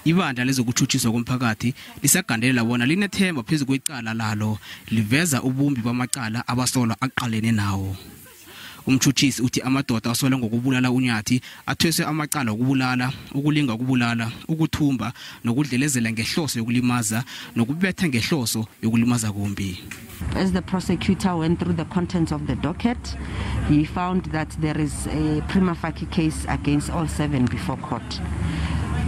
Ibandla lezokutshutshiswa komphakathi lisagandelela bona linethemba phezu kwecala lalo, liveza ubumbi bamacala abasolwa aqalene nawo. Umtshutshisi uthi amadoda asolwa ngokubulala uNyathi athweswe amacala okubulala, ukulinga ukubulala, ukuthumba nokudlelezela ngehloso yokulimaza nokubetha ngehloso yokulimaza kumbi. As the prosecutor went through the contents of the docket, he found that there is a prima facie case against all 7 before court.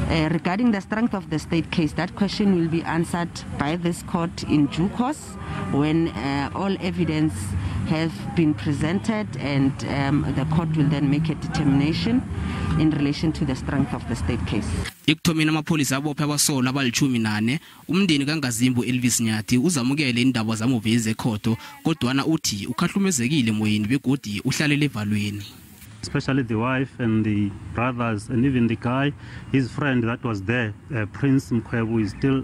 Regarding the strength of the state case, that question will be answered by this court in due course when all evidence have been presented, and the court will then make a determination in relation to the strength of the state case. Ekuthomeni amapholisa abophe abasolwa abali-14. Umndeni kaNgazimbu Elvis Nyathi uzamukele indaba zamuvezi ekhotho, kodwana uthi ukhahlumezekile emoyeni begodi uhlalele evalweni. Especially the wife and the brothers and even the guy, his friend that was there, Prince Mkhwebu, is still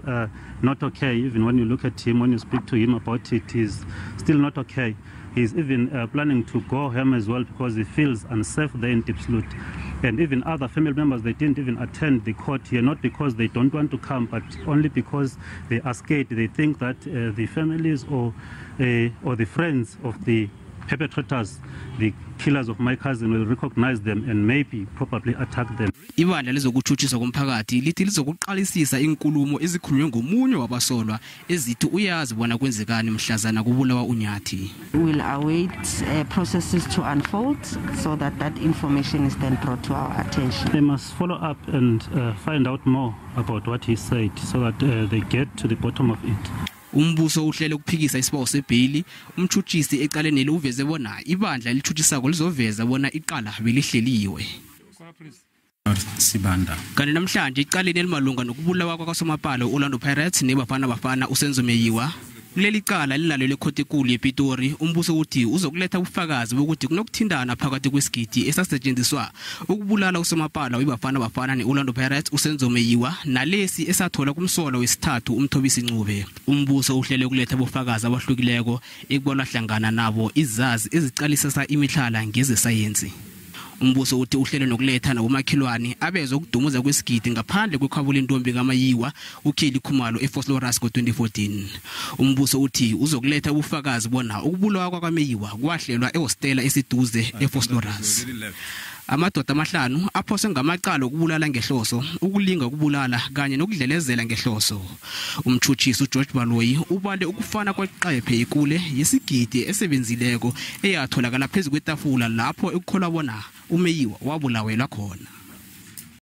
not okay. Even when you look at him, when you speak to him about it, he's still not okay. He's even planning to go home as well because he feels unsafe there in Diepsloot. And even other family members, they didn't even attend the court here, not because they don't want to come, but only because they are scared. They think that the families or the friends of the perpetrators, the killers of my cousin, will recognize them and maybe probably attack them. Ibandla lezokutshutshiswa komphakathi lithi lizokuqalisisa inkulumo ezikhulunywe ngomunye wabasolwa ezithi uyazi bona kwenzekani mhlazana kubulawa uNyathi. We'll await processes to unfold so that that information is then brought to our attention. They must follow up and find out more about what he said so that they get to the bottom of it. Umbuso uhlele ukuphikisa isibawo sebheyili. Umtshutshisi ecaleni uveze bona ibandla elitshutshisako lizoveza bona iqala belihleliwe. Sibanda. Kanti namhlanje icaleni elimalunga nokubulawa kwakasomapalo Orlando Pirates neBafana Bafana uSenzo Meyiwa. Kuleli cala lilalelwe ekhothe enkulu yePitori, umbuso uthi uzokuletha ubufakazi bokuthi kunokuthintana phakathi kwesigidi esasetshenziswa ukubulala usomapala weBafana Bafana ne-Orlando Pirates uSenzo Meyiwa nalesi esathola kumsolwa wesithathu uMthobisi Ncube. Umbuso uhlele ukuletha ubufakazi abahlukileko ekubalwa hlangana nabo izazi eziqalisisa imihlala ngezesayensi. Umbuso uthi uhlele nokuletha nabomakhelwane abezwe ukudumuza kwesigidi ngaphandle kwekhwabo lentombi kaMayiwa uKelly Khumalo eVosloorus ngo-2014. Umbuso uthi uzokuletha ubufakazi bona ukubulawa kwakaMayiwa kwahlelwa ehostela esiduze eVosloorus. Amadoda amahlanu aphoswe ngamacala okubulala ngehloso, ukulinga ukubulala kanye nokudlelezela ngehloso. Umtshutshisi uGeorge Baloyi ubale ukufana kweqephe ikule yesigidi esebenzileko eyatholakala phezu kwetafula lapho ekukholwa bona uMeyiwa wabulawelwa khona.